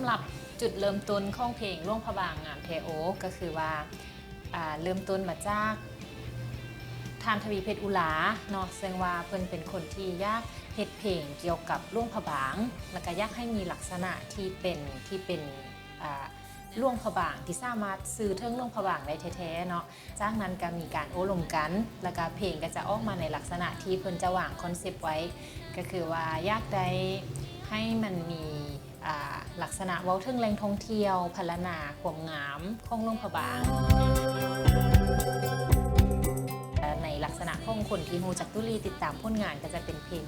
ລັບຈຸດເລີ່ມຕົ້ນຂອງເພງຫຼວງພະບາງງາມແທ້ໂອ ກໍຄືວ່າ ອ່າ ເລີ່ມຕົ້ນມາຈາກທ່ານ ທະວີເພັດ ອຸລາ ເນາະ ເຊິ່ງວ່າເພິ່ນເປັນຄົນທີ່ຢາກເຮັດເພງກ່ຽວກັບຫຼວງພະບາງ ແລ້ວກໍຢາກໃຫ້ມີລັກສະນະທີ່ເປັນ ທີ່ເປັນ ອ່າ ຫຼວງພະບາງ ທີ່ສາມາດສື່ເຖິງຫຼວງພະບາງໄດ້ແທ້ໆເນາະ. ຈາກນັ້ນກໍມີການໂອ້ລົມກັນ ແລ້ວກໍເພງກໍຈະອອກມາໃນລັກສະນະທີ່ເພິ່ນຈະວາງຄອນເຊັບໄວ້ ກໍຄືວ່າຢາກໄດ້ໃຫ້ມັນມີ ອ່າ ລັກສະນະເວົ້າເຖິງແຫຼ່ງທ່ອງທ່ຽວ, ພັນລະນາ, ຄວາມງາມຂອງຫຼວງພະບາງ. ໃນລັກສະນະຂອງຄົນທີ່ຮູ້ຈັກຕຸລີ ຕິດຕາມຜົນງານ ກໍຈະເປັນເພງ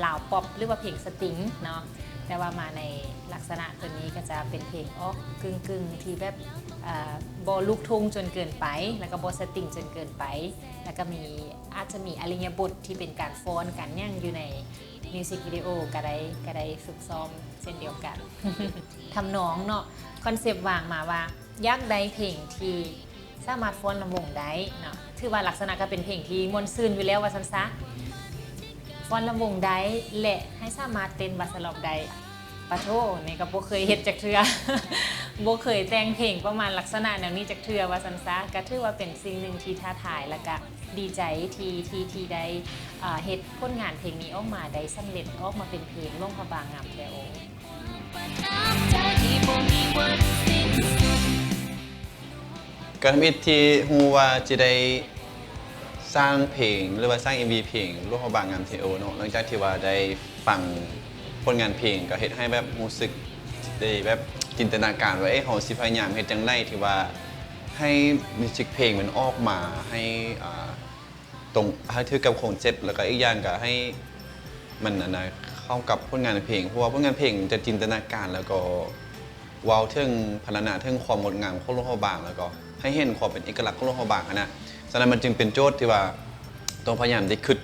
ລາວປັອບ ຫຼືວ່າເພງສະຕິງເນາະ, ແຕ່ວ່າມາໃນລັກສະນະຕົວນີ້ກໍຈະເປັນເພງອອກກຶ່ງໆທີ່ແບບ ເອີ ບໍ່ລູກທຸ່ງຈົນເກີນໄປ ແລ້ວກໍບໍ່ສະຕິງຈົນເກີນໄປ ແລ້ວກໍມີ ອາດຈະມີອະລິຍະບົດທີ່ເປັນການຟ້ອນກັນຫຍັງຢູ່ໃນ ມິວສິກວິດີໂອກໍໄດ້ ກໍໄດ້ຝຶກຊ້ອມເຊັ່ນດຽວກັນ. ທຳນອງເນາະ ຄອນເຊັບວາງມາວ່າ ຢາກໄດ້ເພງທີ່ສາມາດຟ້ອນລຳວົງໄດ້ເນາະ, ຖືວ່າລັກສະນະກໍເປັນເພງທີ່ມ່ວນຊື່ນຢູ່ແລ້ວວ່າຊັ້ນຊະ, ຟ້ອນລຳວົງໄດ້ ແລະ ໃຫ້ສາມາດເຕັ້ນບາສລອບໄດ້. ປະໂທ້ ນີ້ກໍບໍ່ເຄີຍເຮັດຈັກເທື່ອ ບໍ່ເຄີຍແຕ່ງເພງປະມານລັກສະນະແນວນີ້ຈັກເທື່ອວ່າຊັ້ນຊະ, ກໍຖືວ່າເປັນສິ່ງໜຶ່ງທີ່ທ້າທາຍ ແລ້ວກໍ ດີໃຈທີ່ ທີ່ ທີ່ໄດ້ ເອີ ເຮັດຜົນງານເພງນີ້ອອກມາໄດ້ສຳເລັດ ອອກມາເປັນເພງຫຼວງພະບາງງາມແທ້ໂອ. ການທຳອິດທີ່ຮູ້ວ່າຈະໄດ້ສ້າງເພງ ຫຼືວ່າສ້າງເອັມວີເພງຫຼວງພະບາງງາມແທ້ໂອເນາະ, ຫຼັງຈາກທີ່ວ່າໄດ້ຟັງຜົນງານເພງ ກໍເຮັດໃຫ້ແບບຮູ້ສຶກໄດ້ແບບຈິນຕະນາການວ່າ ເອີ ເຮົາຊິພະຍາຍາມເຮັດຈັ່ງໃດທີ່ວ່າ ໃຫ້ມິວສິກເພງມັນອອກມາໃຫ້ ອ່າ ຕົງ ໃຫ້ຖືກກັບຄອນເຊັບ ແລ້ວກໍອີກຢ່າງກໍໃຫ້ມັນ ອັນນະ ເຂົ້າກັບຜົນງານເພງ, ເພາະວ່າຜົນງານເພງຈະຈິນຕະນາການ ແລ້ວກໍເວົ້າເຖິງພັນລະນາ ເຖິງຄວາມງົດງາມຂອງຫຼວງພະບາງ ແລ້ວກໍໃຫ້ເຫັນຄວາມເປັນເອກະລັກຂອງຫຼວງພະບາງຫັ້ນນະ. ສະນັ້ນມັນຈຶ່ງເປັນໂຈດທີ່ວ່າຕ້ອງພະຍາຍາມໄດ້ຄິດ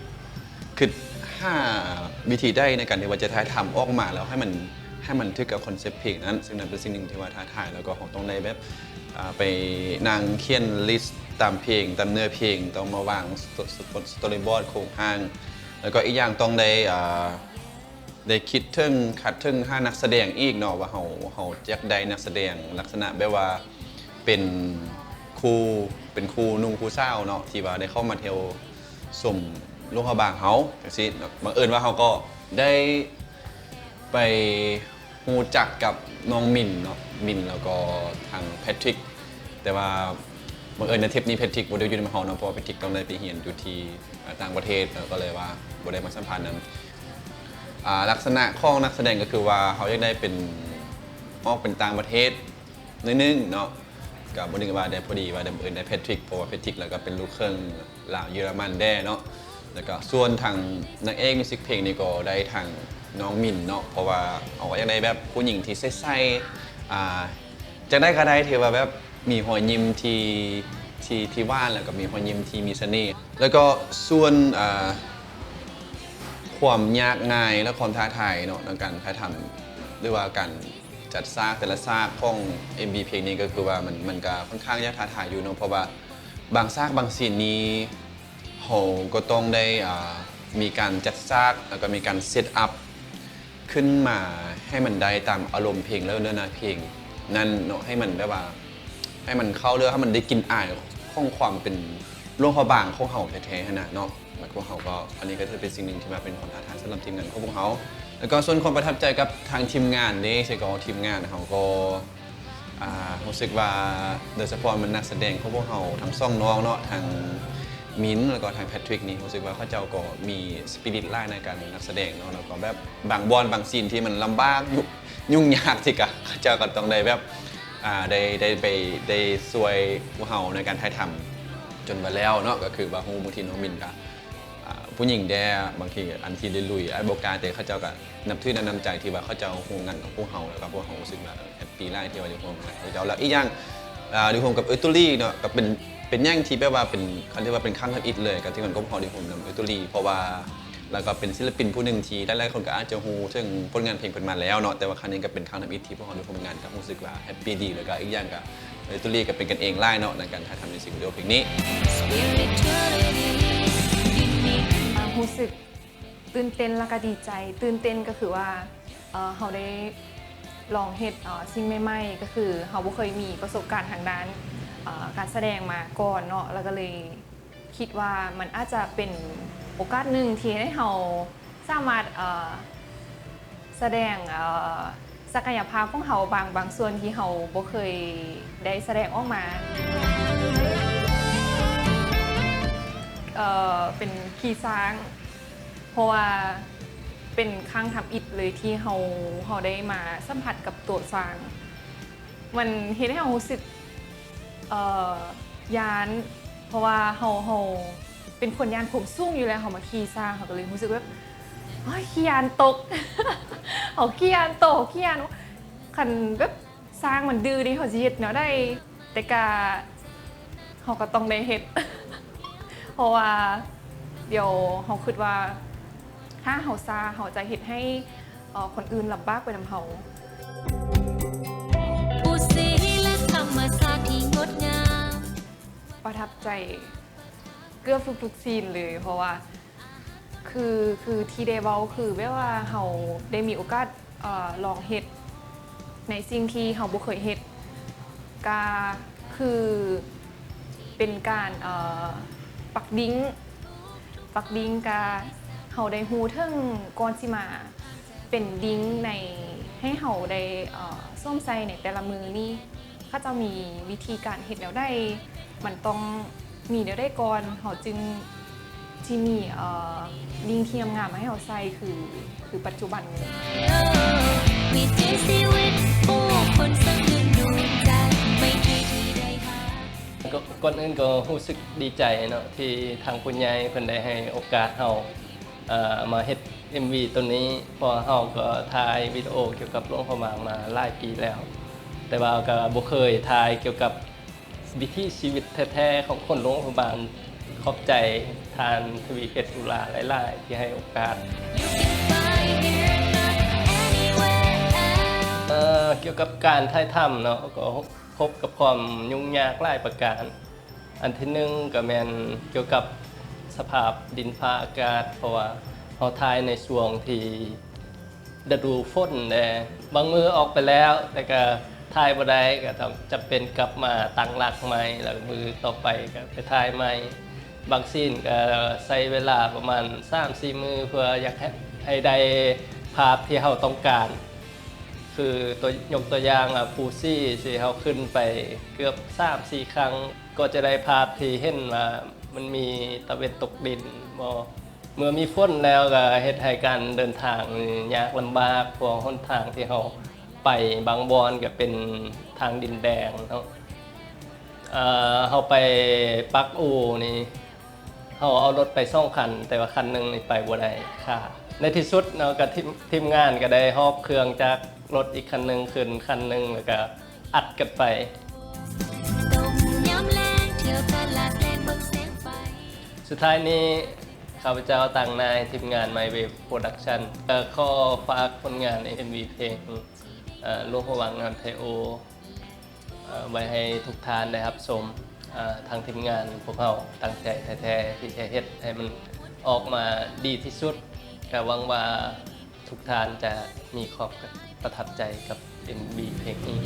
ຄິດຫາວິທີໃດໃນການທີ່ວ່າຈະຖ່າຍທຳອອກມາແລ້ວໃຫ້ມັນ ໃຫ້ມັນຖືກກັບຄອນເຊັບເພງນັ້ນ, ເຊິ່ງນັ້ນເປັນສິ່ງໜຶ່ງທີ່ວ່າທ້າທາຍ ແລ້ວກໍເຮົາຕ້ອງໄດ້ແບບ ອ່າ ໄປນັ່ງຂຽນລິສຕາມເພງ ຕາມເນື້ອເພງ, ຕ້ອງມາວາງສະ ສະ ສະຕໍຣີບອດໂຄງຮ່າງ, ແລ້ວກໍອີກຢ່າງຕ້ອງໄດ້ ອ່າ ໄດ້ຄິດເຖິງ ຄັດເຖິງຫານັກສະແດງອີກເນາະ ວ່າເຮົາ ເຮົາຢາກໄດ້ນັກສະແດງລັກສະນະແບບວ່າເປັນຄູ່ ເປັນຄູ່ໜຸ່ມຄູ່ສາວເນາະ ທີ່ວ່າໄດ້ເຂົ້າມາທ່ຽວ ຊົມຫຼວງພະບາງເຮົາຈັ່ງຊີ້ເນາະ. ບັງເອີນວ່າເຮົາກໍໄດ້ໄປຮູ້ຈັກກັບນ້ອງມິນເນາະ ມິນ ແລ້ວກໍທາງແພັດທຣິກ, ແຕ່ວ່າບັງເອີນໃນທຣິບນີ້ແພັດທຣິກບໍ່ໄດ້ຢູ່ນຳເຮົາເນາະ ເພາະວ່າແພັດທຣິກຕ້ອງໄດ້ໄປຮຽນຢູ່ທີ່ ເອີ ຕ່າງປະເທດ ແລ້ວກໍເລີຍວ່າບໍ່ໄດ້ມາສຳພາດນຳ. ອ່າ ລັກສະນະຂອງນັກສະແດງກໍຄືວ່າເຮົາຢາກໄດ້ເປັນ ອອກເປັນຕ່າງປະເທດ ໜ້ອຍໜຶ່ງເນາະ, ກໍບໍ່ໄດ້ວ່າໄດ້ ພໍດີວ່າໄດ້ບັງເອີນໄດ້ແພັດທຣິກ ເພາະວ່າແພັດທຣິກລາວກໍເປັນລູກເຄິ່ງລາວເຢຍລະມັນແດ່ເນາະ. ແລ້ວກໍສ່ວນທາງນາງເອກມິວສິກເພງນີ້ກໍໄດ້ທາງນ້ອງມິນເນາະ, ເພາະວ່າເຮົາກໍຢາກໄດ້ແບບຜູ້ຍິງທີ່ໃສໆ ອ່າ ຈັ່ງໃດກໍໄດ້ທີ່ວ່າແບບມີຮອຍຍິ້ມທີ່ ທີ່ ທີ່ຫວານ ແລ້ວກໍມີຮອຍຍິ້ມທີ່ມີສະເໜ່. ແລ້ວກໍສ່ວນ ອ່າ ຄວາມຍາກງ່າຍ ແລະ ຄວາມທ້າທາຍເນາະ ໃນການຖ່າຍທຳ ຫຼືວ່າການ ຈັດສາກແຕ່ລະສາກຂອງເອັມວີເພງນີ້ ກໍຄືວ່າມັນ ມັນກະຂ້ອນຂ້າງຈະທ້າທາຍຢູ່ເນາະ, ເພາະວ່າບາງສາກບາງຊີນນີ້ ເຮົາກໍຕ້ອງໄດ້ ອ່າ ມີການຈັດສາກ ແລ້ວກໍມີການເຊັດອັບຂຶ້ນມາໃຫ້ມັນໄດ້ຕາມອາລົມເພງ ແລະ ເນື້ອໃນເພງນັ້ນເນາະ, ໃຫ້ມັນແບບວ່າ ໃຫ້ມັນເຂົ້າ ຫຼື ໃຫ້ມັນໄດ້ກິ່ນອາຍຂອງຄວາມເປັນຫຼວງພະບາງຂອງເຮົາແທ້ໆຫັ້ນນະເນາະ. ແລ້ວພວກເຮົາກໍ ອັນນີ້ກໍຖືເປັນສິ່ງໜຶ່ງທີ່ວ່າເປັນຄວາມທ້າທາຍສຳລັບທີມງານຂອງພວກເຮົາ. ແລ້ວກໍສ່ວນຄວາມປະທັບໃຈກັບທາງທີມງານເດ້ ເຊັ່ນກໍທີມງານເຮົາກໍ ອ່າ ຮູ້ສຶກວ່າ ໂດຍສະເພາະແມ່ນນັກສະແດງຂອງພວກເຮົາທັງສອງນ້ອງເນາະ ທັງມິນ ແລ້ວກໍທາງແພັດທຣິກນີ້ ຮູ້ສຶກວ່າເຂົາເຈົ້າກໍມີສະປີລິດຫຼາຍໃນການເປັນນັກສະແດງເນາະ, ແລ້ວກໍແບບບາງບ່ອນບາງຊີນທີ່ມັນລຳບາກ ຫຍຸ້ງຍາກ ທີ່ກະ ເຂົາເຈົ້າກໍຕ້ອງໄດ້ແບບ ອ່າ ໄດ້ ໄດ້ໄປ ໄດ້ຊ່ວຍພວກເຮົາໃນການຖ່າຍທຳຈົນວ່າແລ້ວເນາະ. ກໍຄືວ່າຮູ້ບາງທີນ້ອງມິນກະ ອ່າ ຜູ້ຍິງແດ່ ບາງທີອັນທີ່ໄດ້ລຸຍ ອ້າຍບໍ່ກ້າ ແຕ່ເຂົາເຈົ້າກໍນັບຖືໃນນ້ຳໃຈທີ່ວ່າເຂົາເຈົ້າຮ່ວມງານກັບພວກເຮົາ ແລ້ວກໍພວກເຮົາຮູ້ສຶກວ່າແຮັບປີຫຼາຍທີ່ວ່າໄດ້ຮ່ວມງານກັບເຂົາເຈົ້າ. ແລ້ວອີກຢ່າງ ອ່າ ໄດ້ຮ່ວມກັບເອື້ອຍຕຸລີເນາະ ກໍເປັນ ເປັນຫຍັງທີ່ແບບວ່າເປັນ ຄັນຖືວ່າເປັນຄັ້ງທຳອິດເລີຍ ກໍທີ່ມັນກໍເຮົາໄດ້ຮ່ວມນຳເອື້ອຍຕຸລີ ເພາະວ່າ ແລ້ວກໍເປັນສິນລະປິນຜູ້ໜຶ່ງທີ່ຫຼາຍໆຄົນກໍອາດຈະຮູ້ເຖິງຜົນງານເພງເພິ່ນມາແລ້ວເນາະ, ແຕ່ວ່າຄັ້ງນີ້ກໍເປັນຄັ້ງທຳອິດທີ່ພວກເຮົາໄດ້ຮ່ວມງານ ກໍຮູ້ສຶກວ່າແຮັບປີດີ ແລ້ວກໍອີກຢ່າງກໍເອື້ອຍຕຸລີກໍເປັນກັນເອງຫຼາຍເນາະ ໃນການຖ່າຍທຳມິວສິກວິດີໂອເພງນີ້. ອ່າ ຮູ້ສຶກຕື່ນເຕັ້ນ ແລ້ວກໍດີໃຈ. ຕື່ນເຕັ້ນກໍຄືວ່າ ເອີ ເຮົາໄດ້ ລອງເຮັດ ເອີ ສິ່ງໃໝ່ໆ ກໍຄືເຮົາບໍ່ເຄີຍມີປະສົບການທາງດ້ານ ເອີ ການສະແດງມາກ່ອນເນາະ ແລ້ວກໍເລີຍຄິດວ່າມັນອາດຈະເປັນໂອກາດໜຶ່ງທີ່ໃຫ້ເຮົາສາມາດ ເອີ ສະແດງ ເອີ ສັກກະຍະພາບຂອງເຮົາບາງ ບາງສ່ວນທີ່ເຮົາບໍ່ເຄີຍໄດ້ສະແດງອອກມາ. ເອີ ເປັນຂີ່ຊ້າງ ເພາະວ່າເປັນຄັ້ງທຳອິດເລີຍທີ່ເຮົາ ເຮົາໄດ້ມາສຳຜັດກັບຕົວຊ້າງ. ມັນເຮັດໃຫ້ເຮົາຮູ້ສຶກ ເອີ ຢ້ານ ເພາະວ່າເຮົາ ເຮົາເປັນຄົນຢ້ານຄວາມສູງຢູ່ແລ້ວ ເຮົາມາຂີ່ຊ້າງ ເຮົາກໍເລີຍຮູ້ສຶກແບບ ໂອ້ຍ ຂີ້ຢ້ານຕົກ ເຮົາຂີ້ຢ້ານຕົກ ຂີ້ຢ້ານ ຄັນແບບຊ້າງມັນດື້ນີ້ ເຮົາຊິເຮັດແນວໃດ? ແຕ່ກະເຮົາກໍຕ້ອງໄດ້ເຮັດ ເພາະວ່າດຽວເຮົາຄິດວ່າ ຖ້າເຮົາຊ້າ ເຮົາຈະເຮັດໃຫ້ ເອີ ຄົນອື່ນລຳບາກໄປນຳເຮົາ. ພູຊີ ແລະ ທຳມະຊາດທີ່ງົດງາມ. ປະທັບໃຈເກືອບທຸກໆຊີນເລີຍ ເພາະວ່າ ຄື ຄືທີ່ໄດ້ເວົ້າ ຄືແບບວ່າເຮົາໄດ້ມີໂອກາດ ເອີ ລອງເຮັດໃນສິ່ງທີ່ເຮົາບໍ່ເຄີຍເຮັດ ກະຄືເປັນການ ເອີ ປັກດິ້ງ ປັກດິ້ງ ກະເຮົາໄດ້ຮູ້ເຖິງ ກ່ອນຊິມາເປັນດິ້ງໃນ ໃຫ້ເຮົາໄດ້ ເອີ ສວມໃສ່ໃນແຕ່ລະມື້ນີ້ ເຂົາເຈົ້າມີວິທີການເຮັດແນວໃດ ມັນຕ້ອງມີແນວໃດກ່ອນ ເຮົາຈຶ່ງຊິມີ ເອີ ດິ້ງທີ່ງາມໆ ມາໃຫ້ເຮົາໃສ່ ຄື ຄືປັດຈຸບັນນີ້. ວິຖີຊີວິດຜູ້ຄົນຊ່າງດຶງດູດໃຈ ໄມຕີທີ່ໄດ້ຫາ. ກໍ ກ່ອນອື່ນກໍຮູ້ສຶກດີໃຈເນາະ ທີ່ທາງຜູ້ໃຫຍ່ເພິ່ນໄດ້ໃຫ້ໂອກາດເຮົາ ເອີ ມາເຮັດເອັມວີໂຕນີ້ ເພາະວ່າເຮົາກໍຖ່າຍວິດີໂອກ່ຽວກັບຫຼວງພະບາງມາຫຼາຍປີແລ້ວ ແຕ່ວ່າກໍບໍ່ເຄີຍຖ່າຍກ່ຽວກັບວິຖີຊີວິດແທ້ໆຂອງຄົນຫຼວງພະບາງ. ຂອບໃຈທ່ານທະວີເຄດ ຕຸລາ ຫຼາຍໆ ທີ່ໃຫ້ໂອກາດ. ເອີ ກ່ຽວກັບການຖ່າຍທຳເນາະ ກໍ ພົບກັບຄວາມຫຍຸ້ງຍາກຫຼາຍປະການ. ອັນທີໜຶ່ງກໍແມ່ນກ່ຽວກັບສະພາບດິນຟ້າອາກາດ ເພາະວ່າເຮົາຖ່າຍໃນຊ່ວງທີ່ລະດູຝົນແດ່ ບາງມື້ອອກໄປແລ້ວ ແຕ່ກໍຖ່າຍບໍ່ໄດ້ ກໍຕ້ອງຈຳເປັນກັບມາຕັ້ງຫຼັກໃໝ່ ແລ້ວມື້ຕໍ່ໄປກໍໄປຖ່າຍໃໝ່. ບາງຊີນກໍໃຊ້ເວລາປະມານສາມສີ່ມື້ ເພື່ອຢາກໃຫ້ ໃຫ້ໄດ້ພາບທີ່ເຮົາຕ້ອງການ. ຄືຕົວ ຍົກຕົວຢ່າງ ອາ ພູຊີ ທີ່ເຮົາຂຶ້ນໄປເກືອບສາມສີ່ຄັ້ງ ກໍຈະໄດ້ພາບທີ່ເຫັນວ່າມັນມີຕາເວັນຕົກດິນບໍ່. ເມື່ອມີຝົນແລ້ວກໍເຮັດໃຫ້ການເດີນທາງຍາກລຳບາກ ເພາະຫົນທາງທີ່ເຮົາໄປບາງບ່ອນກໍເປັນທາງດິນແດງເນາະ. ເອີ ເຮົາໄປປັກອູ່ນີ້ ເຮົາເອົາລົດໄປສອງຄັນ ແຕ່ວ່າຄັນໜຶ່ງນີ້ໄປບໍ່ໄດ້ ຄາ. ໃນທີ່ສຸດເນາະ ກໍທີມ ທີມງານກໍໄດ້ຫອບເຄື່ອງຈາກລົດອີກຄັນໜຶ່ງຂຶ້ນຄັນໜຶ່ງ ແລ້ວກໍອັດກັນໄປ. ສຸດທ້າຍນີ້ ຂ້າພະເຈົ້າ ຕາງນາຍ ທີມງານ My Wave Production ເອີ ຂໍຝາກຜົນງານເອັມວີເພງ ເອີ ຫຼວງພະບາງງາມໄທໂອ ເອີ ໄວ້ໃຫ້ທຸກທ່ານໄດ້ຮັບຊົມ. ເອີ ທາງທີມງານພວກເຮົາຕັ້ງໃຈແທ້ໆ ທີ່ຈະເຮັດໃຫ້ມັນອອກມາດີທີ່ສຸດ. ກະຫວັງວ່າທຸກທ່ານຈະມີຄວາມປະທັບໃຈກັບເອັມວີເພງນີ້.